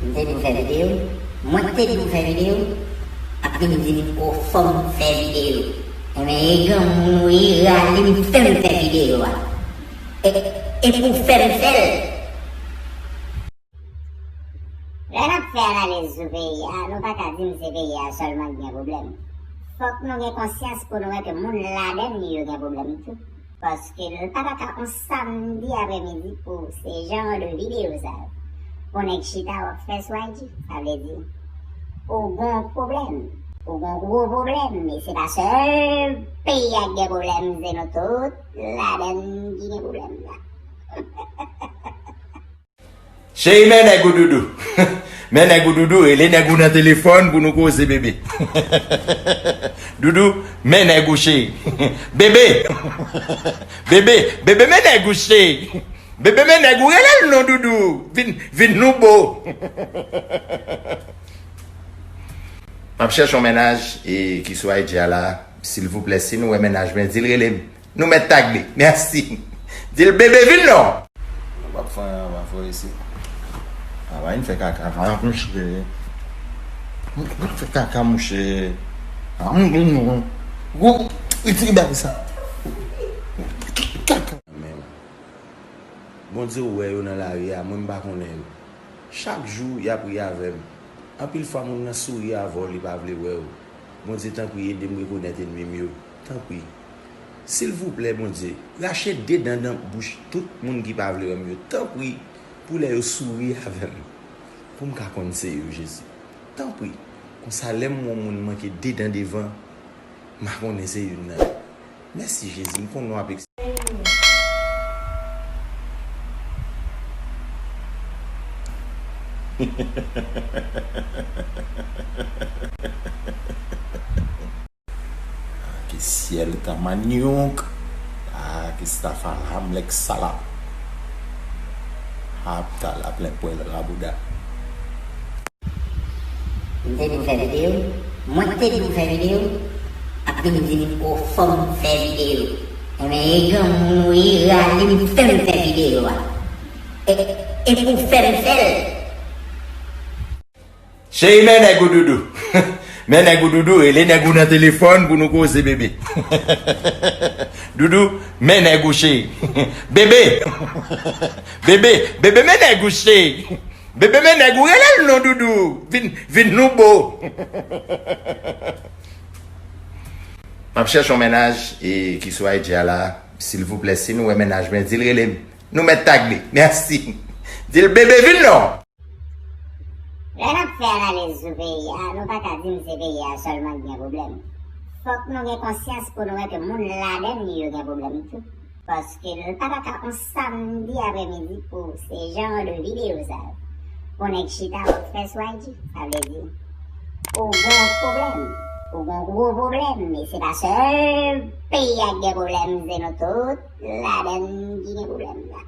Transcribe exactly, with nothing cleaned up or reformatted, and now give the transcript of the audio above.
M te di w fè videyo. Mwen k te di w fè videyo. Ap vin di m, o, fò m fè videyo. Enben, e granmoun ou ye, rale m, fè m fè videyo a. E, e pou w fè m fè l. Lè n ap fè analiz sou peyi a, nou pa ka di m se peyi a sèlman ki gen pwoblèm. Fòk nou gen konsyans pou nou wè ke moun ladan l yo gen pwoblèm tou. Paske l pa ta ka on samdi apremidi pou se jan de videyo sa yo. Pou nèg chita w ap fè sou I G, sa vle di, ou gon pwoblèm. Ou gon gwo pwoblèm, e se pa sèl peyi a k gen pwoblèm, se nou tout ladan l ki gen pwoblèm la. Cheri, men nèg ou doudou. Men nèg ou doudou, rele nèg ou nan telefòn pou nou koze, bebe. Doudou, men nèg ou, cheri. Bebe! Bebe, bebe, men nèg ou, cheri. Bebe, men nèg ou, rele l non, doudou. Vin, vin nou bo. M ap chèche yon mennaj e ki sou I G a la. Silvouplè, si nou wè mennaj mwen, di l rele m. Nou mèt tag li. Mèsi. Di l, bebe, vin non. Ou p ap fè anyen anvan fò isi. A, pa vin fè kaka, pa mouche. Vin fè kaka, mouche. A, m gen yon gwo itri bagay sa. Kaka. Men, Bondye wè yo nan lari a, mwen m pa konnen yo. Chak jou, y ap ri avè m. Anpil fwa, moun nan souri avè w, li pa vle wè w. Bondye, tanpri, ede m rekonèt ènmi m yo. Tanpri. Silvouplè, Bondye, rache de dan nan bouch tout moun ki pa vle wè m yo. Tanpri, pou lè yo souri avè m, pou m ka konn se yo, Jezi. Tanpri. Konsa, lè m wè yon moun manke de dan devan, m a konnen se youn nan yo. Mèsi, Jezi, m konnen w ap eksplike. Ki syèl ta manyouk. Ah, ki staff a Hamlek Salap. Hap ta la plen pwèl rabouda. M te di w fè videyo. Mwen k te di w fè videyo. Ap vin di m, o, fò m fè videyo. Enben, e granmoun ou ye, rale m, fè m fè videyo a. E, e pou w fè m fè l. Cheri, men nèg ou doudou. Men nèg ou doudou, rele nèg ou nan telefòn pou nou koze, bebe. Doudou, men nèg ou, cheri. Bebe. Bebe, bebe, men nèg ou, cheri. Bebe, men nèg ou, rele l non, doudou. Vin, vin nou bo. M ap chèche yon mennaj e ki sou I G a la. Silvouplè, si nou wè mennaj mwen, di l rele m. Nou mèt tag li. Mèsi. Di l, bebe, vin non. Lè n ap fè analiz sou peyi a, nou pa ka di m se peyi a sèlman ki gen pwoblèm. Fòk nou gen konsyans pou nou wè ke moun ladan l yo gen pwoblèm tou. Paske l pa ta ka on samdi apremidi pou se jan de videyo sa yo. Pou nèg chita w ap fè sou I G, sa vle di, ou gon pwoblèm. Ou gon gwo pwoblèm, e se pa sèl peyi a k gen pwoblèm, se nou tout ladan l ki gen pwoblèm la.